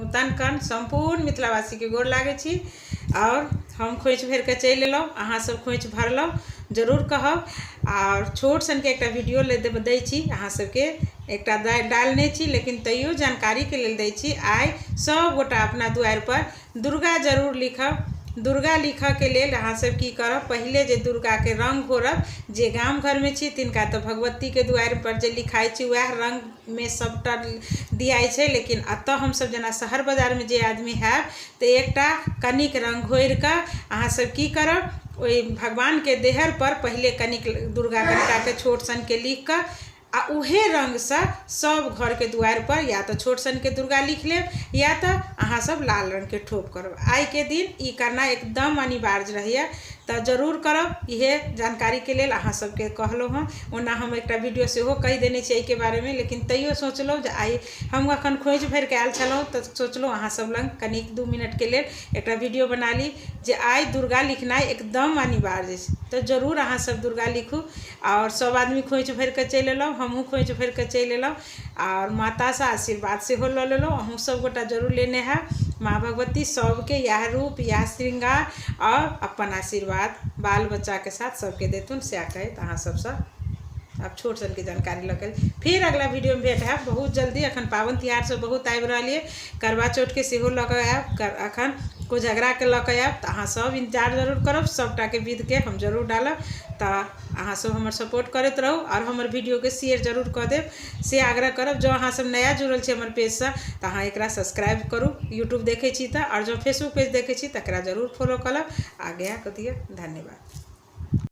नूतन कर्ण सम्पूर्ण मिथिलावासीके गोर लागै छी। आओर हम खोँइछ भरिकऽ चलि अयलहुँ, अहाँ सब खोँइछ भरलहुँ जरूर कहब। आओर छोट सनके एकटा वीडियो दै छी अहाँ सबके, एकटा डालने छी लेकिन तैयो जानकारीके लेल दै छी। आइ सब गोटा अपना दुआरिपर दुर्गा जरूर लिखब। दुर्गा लिखऽके लेल अहाँ सब की करब, पहिले जे दुर्गाके रङ्ग घोरब, जे गाम घरमे छी तिनका तऽ भगवतीके दुआरिपर जे लिखाइ छै वएह रङ्गमे सबटा दियाइ छै, लेकिन एतऽ हमसब जेना शहर बाजारमे जे आदमी हैब तऽ एकटा कनिक रङ्ग घोरिकऽ अहाँ सब की करब, ओहि भगवानके देहरपर पहिले कनिक दुर्गा कनिटाके छोट सनके लिखिकऽ आ उहे रङ्गसँ सब घरके दुआरिपर या तऽ छोट सनके दुर्गा लिख लेब या तऽ अहाँ सब लाल रङ्गके ठोप करब। आइके दिन ई करना एकदम अनिवार्य रहैए, तऽ जरूर करब। इहे जानकारीके लेल अहाँ सबके कहलहुँ हँ। ओना हम एकटा वीडियो सेहो कहि देने छी एहिके बारेमे, लेकिन तैयो सोचलहुँ जे आइ हम अखन खोँइछ भरिकऽ आयल छलहुँ तऽ सोचलहुँ अहाँ सब लग कनिक 2 मिनटके लेल एकटा वीडियो बना ली जे आइ दुर्गा लिखनाइ एकदम अनिवार्य अछि। तऽ जरूर अहाँ सब दुर्गा लिखू। आओर सब आदमी खोँइछ भरिकऽ चलि अयलहुँ, हमहूँ खोँइछ भरिकऽ चलि अयलहुँ आओर मातासँ आशीर्वाद सेहो लऽ लेलहुँ। अहूँ सब गोटा जरूर लेने हैब। माँ भगवती सबके इएह रूप, इएह श्रृंगार आओर अपन आशीर्वाद बाल बच्चाके साथ सबके देथुन, सएह कहैत अहाँ सबसँ आब छोट सनके जानकारी लऽ के फिर अगला वीडियोमे भेट हैब बहुत जल्दी। अखन पाबनि तिहार सब बहुत आबि रहल यऽ, करवा चौथके सेहो लऽ कऽ आयब, अखन कोजगराके लऽ कऽ आयब, तऽ अहाँ सब इंतजार जरूर करब। सबटाके विधके हम जरूर डालब, तऽ अहाँ सब हमर सपोर्ट करैत रहू आओर हमर वीडियोके शेयर जरूर कऽ देब, से आग्रह करब। जँ अहाँ सब नया जुड़ल छी हमर पेजसँ तऽ अहाँ एकरा सब्सक्राइब करू, यूट्यूब देखै छी तऽ, आओर जँ फेसबुक पेज देखै छी तऽ एकरा जरूर फॉलो कऽ लेब। आज्ञा कऽ दिअ, धन्यवाद।